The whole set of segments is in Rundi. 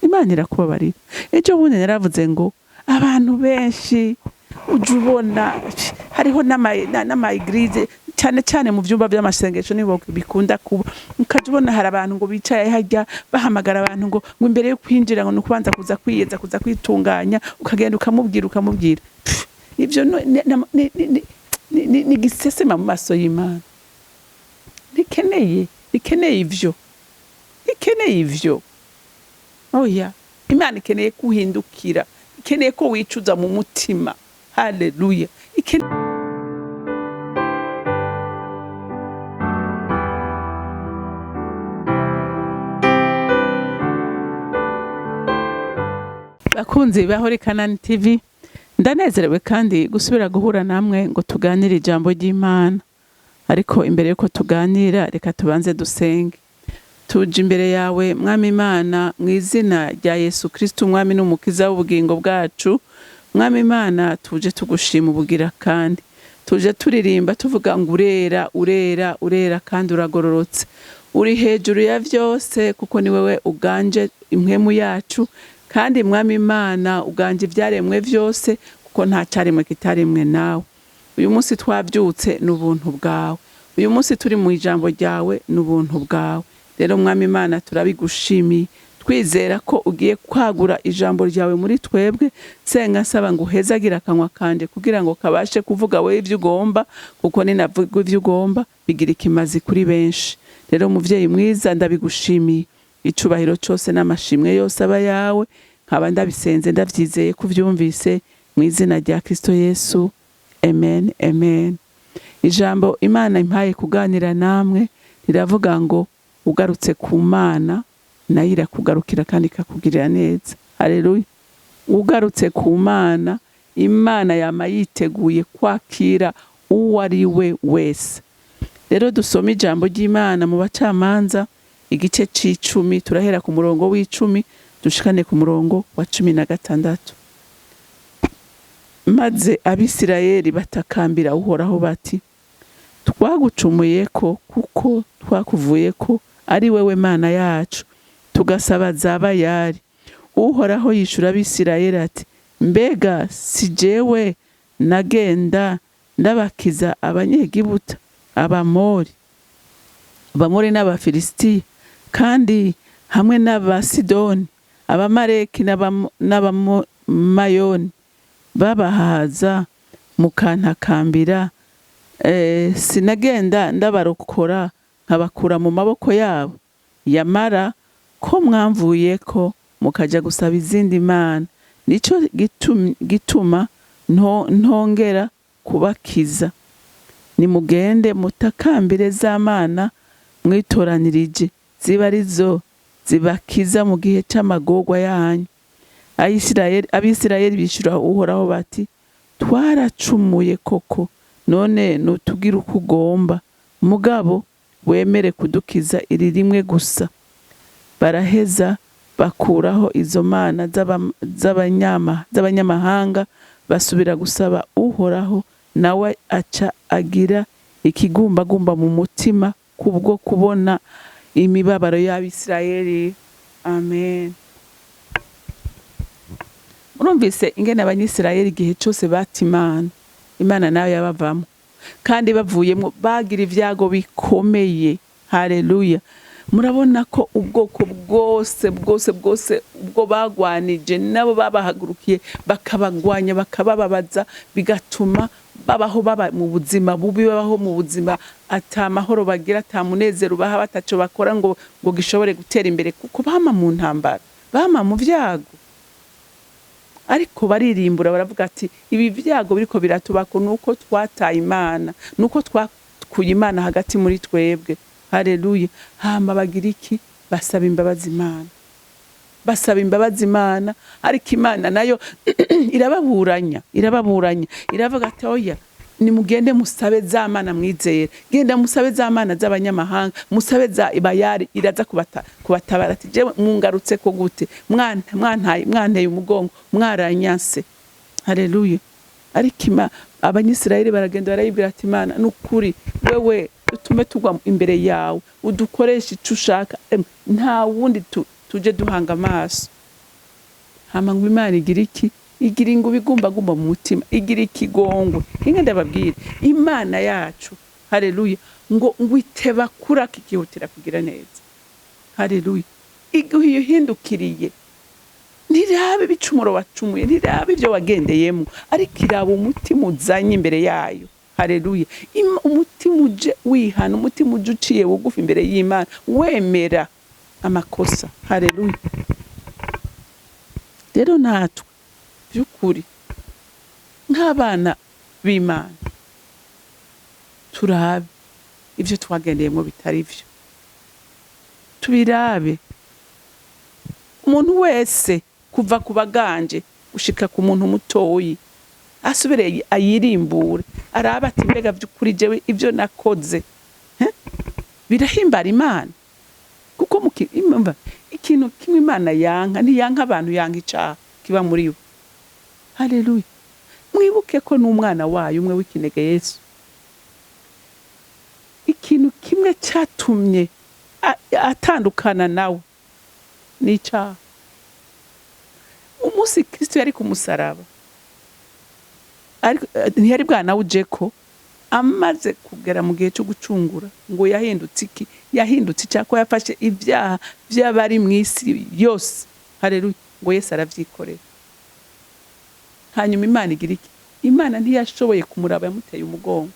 Imana irakubabarira. Ejo bundi naravuze ngo abantu benshi ujya ubona hariho n'ama églises, cyane cyane mu byumba by'amasengesho nibo bikunda kuba. Ukajya ubona hari abantu ngo bicaye hajya bahamagara abantu ngo imbere yo kwinjira ngo ni ukubanza kuza kwiyeza, kuza kwitunganya, ukagenda ukamubwira ukamubwira. Pff, ibyo ni gisesema mu maso y'Imana. Ntikeneye ivyo, ntikeneye ivyo, oya. Imana ikeneye kuhindukira, ikeneye ko wicuza mu mutima. Haleluya. Bakunzi ba Holy Canaan TV, ndanezerewe kandi gusubira guhura namwe ngo tuganire ijambo ry'Imana. Ariko imbere yuko tuganira, reka tubanze dusenge. Tuje imbere yawe, Mwami Imana, mu izina rya Yesu Kristo, Umwami n'Umukiza w'ubugingo bwacu. Mwami Imana, tuje tugushima ubugira kandi tuje turirimba tuvuga ngo urera, urera, urera kandi uragororotse, uri hejuru ya vyose, kuko ni wewe uganje impwemu yacu. Kandi Mwami Imana, uganje ivyaremwe vyose, kuko nta caremwe kitaremwe nawe. Uyu munsi twabyutse n'ubuntu bwawe, uyu munsi turi mu ijambo ryawe n'ubuntu bwawe. Rero Mwami Imana, turabigushimiye, twizera ko ugiye kwagura ijambo ryawe muri twebwe. Senga nsaba ngo uhezagire akanwa kanje kugira ngo kabashe kuvuga wowe ivyo ugomba, kuko ninavuga ivyo ugomba bigira ikimazi kuri benshi. Rero muvyeyi mwiza, ndabigushimiye. Icubahiro cose n'amashimwe yose aba yawe. Nkaba ndabisenze ndavyizeye ko uvyumvise, mu izina rya Kristo Yesu, amen, amen. Ijambo Imana impaye kuganira namwe riravuga ngo ugarutse ku Mana, nayo irakugarukira kandi ikakugirira neza. Haleluya. Ugarutse ku Mana, Imana yama yiteguye kwakira uwo ari we wese. Rero dusome ijambo ry'Imana mu Bacamanza, igice c'icumi, turahera ku murongo w'10 dushikane ku murongo wa 16. Maze Abisirayeli batakambira Uhoraho bati: "Twagucumuye ko, kuko twakuvuye ko ari wewe Mana yacu, tugasaba za Bayali." Uhoraho yishura Abisirayeli ati: "Mbega si jewe nagenda ndabakiza Abanyegiputa, Abamori n'Abafilisitiya, kandi hamwe n'Abasidoni, Abamaleki n'Abamayoni babahaza mukantakambira? Sinagenda ndabarokora nkabakura mu maboko yabo? Yamara ko mwamvuye ko mukaja gusaba izindi mana, nico gituma ntongera kubakiza. Nimugende mutakambire za mana mwitoranirije, ziba arizo zibakiza mu gihe c'amagorwa yanyu." Abisirayeli bishura Uhoraho bati: "Twaracumuye koko, none nutugire uko ugomba, mugabo wemere kudukiza iri rimwe gusa." Baraheza bakuraho izo mana z'abanyamahanga, basubira gusaba Uhoraho, nawe aca agira ikigumbagumba mu mutima kubwo kubona imibabaro y'Abisirayeli. Amen. Murumvise ingene Abanyisirayeli igihe cyose bata Imana, Imana nayo yabavamo, kandi bavuyemo bagira ibyago bikomeye. Haleluya. Murabona ko ubwoko bwose bwose bwose ubwo bagwanije nabo babahagurukiye, bakabagwanya, bakabababaza, bigatuma babaho baba mu buzima bubi, babaho mu buzima ata mahoro bagira, ata munezero baha, bataco bakora ngo gishobore gutera imbere, kuko bama mu ntambara, bama mu vyago. Ariko baririmbura, baravuga ati: "Ibi vyago biriko biratubako nuko twataye Imana, nuko twakuye Imana hagati muri twebwe." Haleluya. Hama bagira iki? Basaba imbabazi Imana, basaba imbabazi Imana. Ariko Imana nayo irababuranya, irababuranya, iravuga ati: "Oya, nimugende musabe za mana mwizera, genda musabe za mana z'abanyamahanga, musabe za Bayari, iraza kubatabara." Ati: "Jewe mungarutse ko gute? Mwantaye, mwanteye umugongo, mwaranyanse." Haleluya. Ariko Abanyisirayeli baragenda barayibwira ati: "Imana, nukuri wewe utume tugwa imbere yawe, udukoreshe ico ushaka, nta wundi tuje duhanga amaso." Hama ngo Imana igira iki? Igira ngo ibigumbagumba mu mutima, igira ikigongwe. Inge ndababwire, Imana yacu, haleluya, ngo iteba kuraka, ikihutira kugira neza. Haleluya. Igihe uhindukiriye, ntirabe ibicumuro wacumuye, ntirabe ibyo wagendeyemo, ariko iraba umutima uzanye imbere yayo. Haleluya. Umutima uje wihana, umutima uje uciye bugufi imbere y'Imana, wemera amakosa. Haleluya. Rero natwe by'ukuri nk'abana b'Imana, turabe ibyo twagendeyemo bitari byo, tubirabe. Umuntu wese, kuva ku baganje gushika ku muntu mutoyi, asubire ayirimbure, arabe ati: "Mbega by'ukuri jewe ibyo nakoze birahimbara Imana?" Kuko ikintu kimwe Imana yanka, ntiyanka abantu, yanka icaha kiba muri bo. Haleluya. Mwibuke ko n'umwana wayo umwe w'ikinege Yesu, ikintu kimwe cyatumye atandukana nawe ni icaha. Umunsi Kristo yari ku musaraba, ariko ntiyari bwanawujeko, amaze kugera mu gihe cyo gucungura, ngo yahindutse iki? Yahindutse icyaha, ko yafashe ibyaha by'abari mu isi yose. Haleluya. Ngo Yesu aravyikorera. Hanyuma Imana igira iki? Imana ntiyashoboye kumuraba, yamuteye umugongo.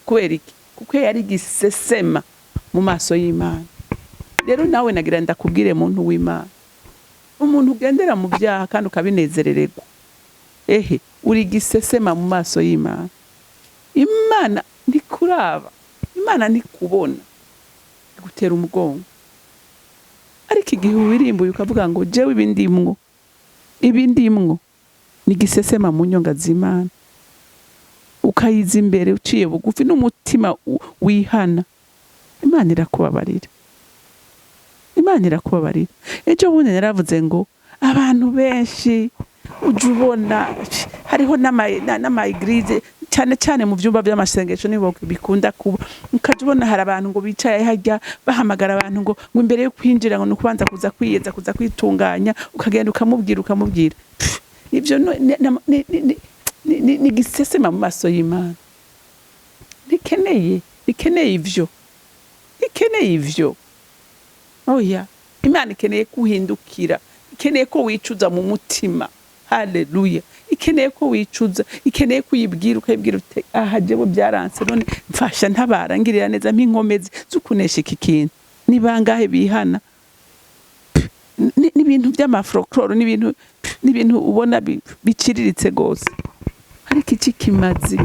Kubera iki? Kuko yari gisesema mu maso y'Imana. Rero nawe nagira ndakubwire, muntu w'Imana, umuntu ugendera mu byaha kandi ukabinezerererwa, ehe, uri gisesema mu maso y'Imana. Imana ntikuraba, Imana ntikubona, igutera umugongo. Ariko igihe uwirimbuye ukavuga ngo: "Jewe ibi ndimwo, ibi ndimwo ni gisesema mu nyonga z'Imana," ukayiza imbere uciye bugufi n'umutima wihana, Imana irakubabarira, Imana irakubabarira. Ejo bundi naravuze ngo abantu benshi ujya ubona hariho n'ama églises, cyane cyane mu byumba by'amasengesho nibo bikunda kuba, ukajya ubona hari abantu ngo bicaye hajya bahamagara abantu ngo imbere yo kwinjira ngo ni ukubanza kuza kwiyeza, kuza kwitunganya, ukagenda ukamubwira, ukamubwira. Pff, ibyo ni gisesema mu maso y'Imana. Ntikeneye ivyo, ntikeneye ivyo, oya. Imana ikeneye kuhindukira, ikeneye ko wicuza mu mutima. Haleluya. Ikeneye ko wicuza, ikeneye kuyibwira, ukayibwira uti: "Aha jewe byaranse, none mfasha, ntabara, ngirira neza, mpinkomezi zo kunesha iki kintu." Ni bangahe bihana? N'ibintu by'ama folklore, n'ibintu ubona biciriritse gose. Ariko iki kimazi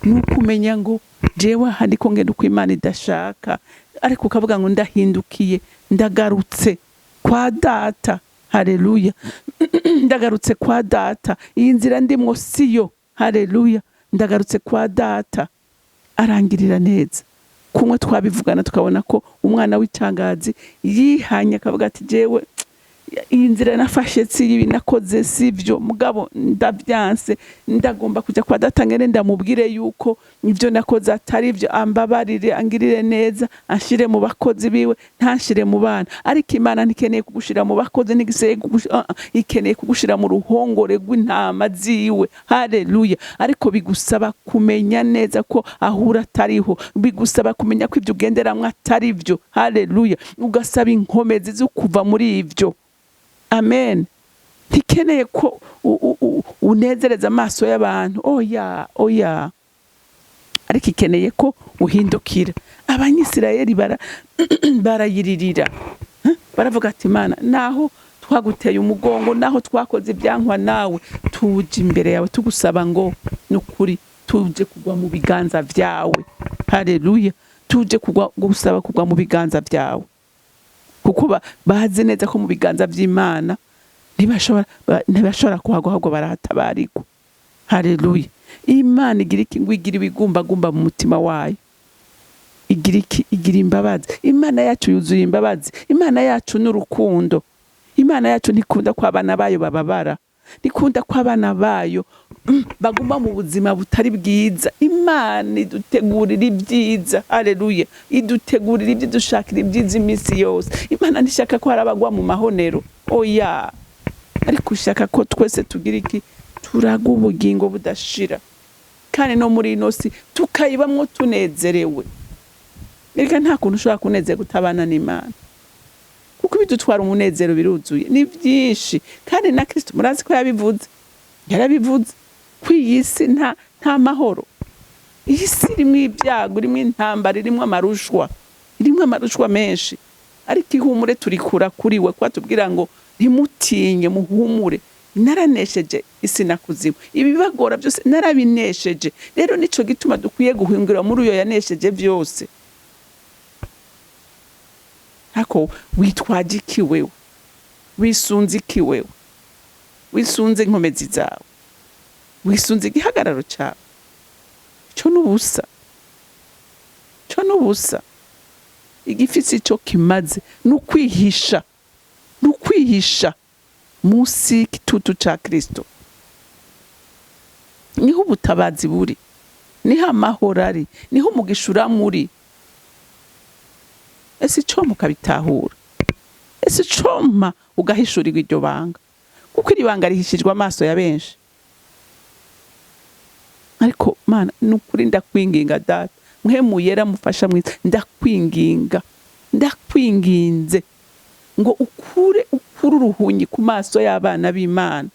ni ukumenya ngo jewe aha ndiko ngenda uko Imana idashaka, ariko ukavuga ngo: "Ndahindukiye, ndagarutse kwa Data." Haleluya. "Ndagarutse kwa Data, iyi nzira ndimwo siyo." Haleluya. "Ndagarutse kwa Data, arangirira neza." Kumwe twabivugana, tukabona ko umwana w'icangazi yihanye, akavuga ati: "Jewe iyi nzira nafashe si ibi, nakoze si byo, mugabo ndabyanse, ndagomba kujya kwa Data, ngene ndamubwire yuko ibyo nakoze atari byo, ambabarire, angirire neza, anshire mu bakozi biwe, ntanshire mu bana." Ariko Imana ntikeneye kugushira mu bakozi, ntigiseye ikeneye kugushira mu ruhongore rw'intama ziwe. Haleluya. Ariko bigusaba kumenya neza ko ahura atariho, bigusaba kumenya ko ibyo ugenderamwo atari byo. Haleluya. Ugasaba inkomezi zo kuva muri ibyo. Amen. Ntikeneye ko unezereza amaso y'abantu, oya, oya, ariko ikeneye ko uhindukira. Abanyisirayeli barayiririra. Huh? Baravuga ati: "Imana, naho twaguteye umugongo, naho twakoze ibyankwa nawe, tuje imbere yawe tugusaba ngo nukuri tuje kugwa mu biganza byawe." Haleluya. Tuje kugwa, gusaba kugwa mu biganza byawe, kuko bazi neza ko mu biganza by'Imana ntibashobora kuhagwa, ahubwo barahatabarirwa. Haleluya. Imana igira iki? Ngo igira ibigumbagumba mu mutima wayo. Igira iki? Igira imbabazi. Imana yacu yuzuye imbabazi, Imana yacu n'urukundo. Imana yacu ntikunda ko abana bayo bababara, ntikunda ko abana bayo baguma mu buzima butari bwiza. Imana idutegurira ibyiza. Haleluya. Idutegurira ibyo, idushakira ibyiza iminsi yose. Imana ntishaka ko hari abagwa mu mahonero, oya. Ariko ushaka ko twese tugira iki? Turaga ubugingo budashira, kandi no muri ino si tukayibamwo tunezerewe. Erega nta kuntu ushobora kunezerwa utabana n'Imana, kuko ibidutwara umunezero biruzuye, ni byinshi. Kandi na Kristo murazi ko yabivuze, yarabivuze ko iyi si nta mahoro. Iyi si irimwo ibyago, irimwo intambara, irimwo amarushwa, irimwo amarushwa menshi. Ariko ihumure turikura kuri we, kuba tubwira ngo ntimutinye, muhumure, naranesheje isi na kuzimu, ibibagora byose narabinesheje. Rero nico gituma dukwiye guhungira muri uyo yanesheje byose. Ariko witwaje iki wewe? Wisunze iki wewe? Wisunze inkomezi zawe? Wisunze igihagararo cyawe? Ico n'ubusa, ico n'ubusa. Igifise ico kimaze ni ukwihisha, ni ukwihisha munsi y'igitutu ca Kristo. Niho ubutabazi buri, niho amahoro ari, niho umugisha uramuri. Ese icompa ukabitahura? Ese icompa ugahishurirwa iryo banga? Kuko iri banga rihishijwe amaso ya benshi. Ariko Mana, ni ukuri ndakwinginga, Data Mpwemu Yera, mufasha mwiza, ndakwinginga, ndakwinginze ngo ukure uruhunyi ku maso y'abana b'Imana,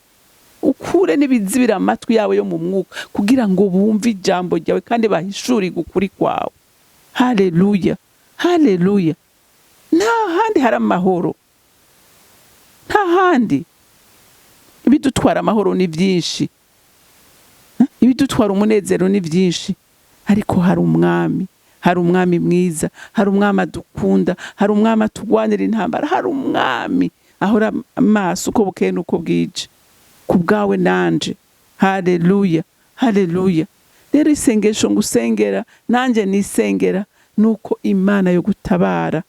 ukure n'ibizibira amatwi yawe yo mu mwuka, kugira ngo bumve ijambo ryawe kandi bahishurirwe ukuri kwawe. Haleluya, haleluya! Nta handi hari amahoro, nta handi. Ibidutwara amahoro ni byinshi, ibidutwara umunezero ni byinshi, ariko hari Umwami, hari Umwami mwiza, hari Umwami adukunda, hari Umwami atugwanira intambara, hari Umwami ahora amaso uko bukeye n'uko bwije ku bwawe nanje. Haleluya, haleluya! Rero isengesho ngusengera, nanjye nisengera, nuko Imana yo gutabara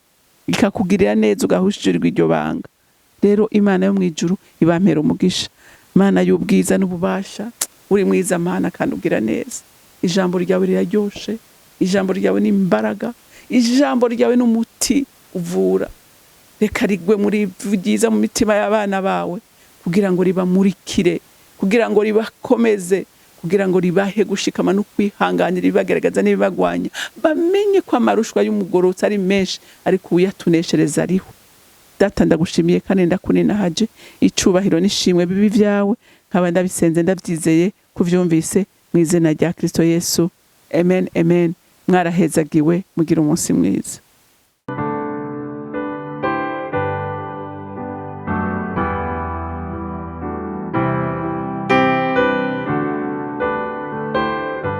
ikakugirira neza, ugahishurirwa iryo banga. Rero Imana yo mu ijuru ibampera umugisha. Imana y'ubwiza n'ububasha, uri mwiza Mana kandi ugira neza. Ijambo ryawe riraryoshe, ijambo ryawe ni imbaraga, ijambo ryawe ni umuti uvura. Reka rigwe muri ryiza mu mitima y'abana bawe, kugira ngo ribamurikire, kugira ngo ribakomeze, kugira ngo ribahe gushikama no kwihanganira ibibagaragaza n'ibibagwanya, bamenye ko amarushwa y'umugororotsi ari menshi, ariko uyatuneshereza ariho. Data, ndagushimiye kandi ndakuninahaje. Icubahiro n'ishimwe bibi vyawe. Nkaba ndabisenze ndavyizeye kuvyumvise, mu izina rya Kristo Yesu, amen, amen. Mwarahezagiwe, mugira umunsi mwiza.